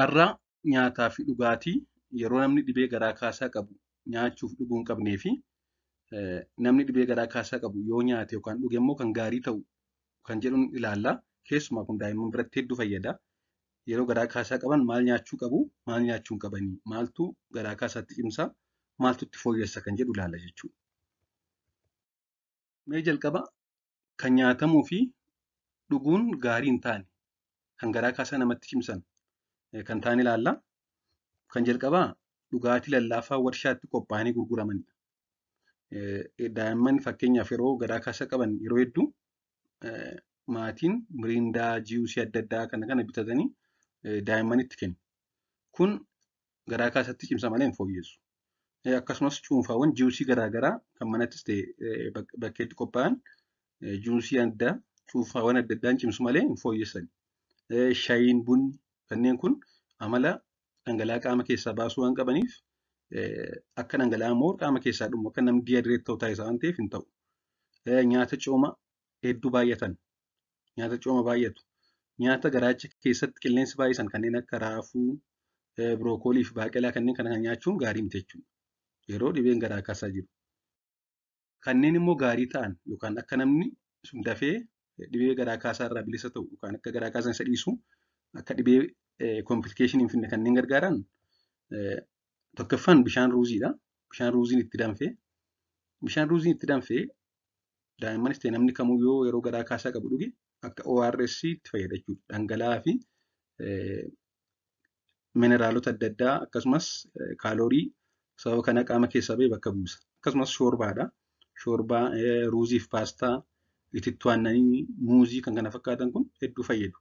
Har'a nyaataa fi dhugaatii yeroo namni dhibee garaa kaasaa qabu nyaachuuf dhuguu hin qabnee fi namni dhibee garaa kaasaa qabu yoo nyaate yookaan dhuge immoo kan gaarii ta'u kan jedhuun ilaalla. Keessumaa kun daa'imman biratti hedduu fayyada. Yeroo garaa kaasaa qaban maal nyaachuu qabu, maal nyaachuu hin qabanii, maaltu garaa kaasaatti cimsa, maaltu itti fooyyessa kan jedhu ilaalla jechuudha. Mee jalqaba kan nyaatamuu fi dhuguun gaarii hin taane kan garaa kaasaa namatti cimsan kan ta'an ilaalla. Kan jalqabaa dhugaatii lallaafaa warshaatti qophaa'anii gurguramanidha. Daa'imman fakkeenyaaf yeroo garaa kaasaa qaban yeroo hedduu maatiin miriindaa, juusii adda addaa kana kana bitatanii daa'immanitti kennu. Kun garaa kaasaatti cimsa malee hin fooyyessu. Akkasumas cuunfaawwan juusii garaa garaa kan manattis ta'e bakkeetti qophaa'an juusii addaa cuunfaawwan adda addaan cimsu malee hin fooyyessan. Shaayiin, bunni kanneen kun amala dhangala'aa qaama keessaa baasuu waan qabaniif akka dhangala'aa immoo qaama keessaa dhumu akka namni dehydrate ta'u taasisa waan ta'eef hin ta'u. Nyaata cooma hedduu baay'atan, nyaata cooma baay'atu, nyaata garaacha keessatti qilleensi baay'isan kanneen akka raafuu, birookoolii fi baaqelaa kanneen kana nyaachuun gaarii miti jechuudha. Yeroo dhibeen garaa kaasaa jiru. Kanneen immoo gaarii ta'an yookaan akka namni sun dafee dhibee garaa kaasaa irraa bilisa ta'u yookaan akka garaa kaasaan isa dhiisu akka dhibee complication hin fidne kanneen gargaaran tokkoffaan bishaan ruuziidha. Bishaan ruuziin itti danfee bishaan ruuziin itti danfee daa'immanis ta'e namni kamuu yoo yeroo garaa kaasaa qabu dhuge akka ORS itti fayyada jechuudha. Dhangala'aa fi mineraalota adda addaa akkasumas kaaloorii sababa kana qaama keessaa ba'e bakka buusa. Akkasumas shoorbaadha. Shoorbaa ruuzii fi paastaa, itittuu aannanii, muuzii kan kana fakkaatan kun hedduu fayyadu.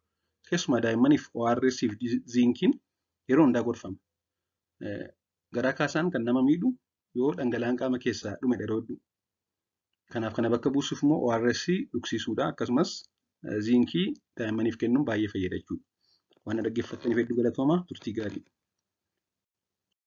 Keessumaa daa'immaniif ORS fi ziinkiin yeroo hundaa gorfama. Garaa kaasaan kan nama miidhu yoo dhangala'aan qaama keessaa dhume yeroo hedduu. Kanaaf kana bakka buusuuf immoo ORS dhugsiisuudha. Akkasumas ziinkii daa'immaniif kennuun baay'ee fayyada jechuudha. Waan dhaggeeffattaniif hedduu galatooma. Turtii gaarii.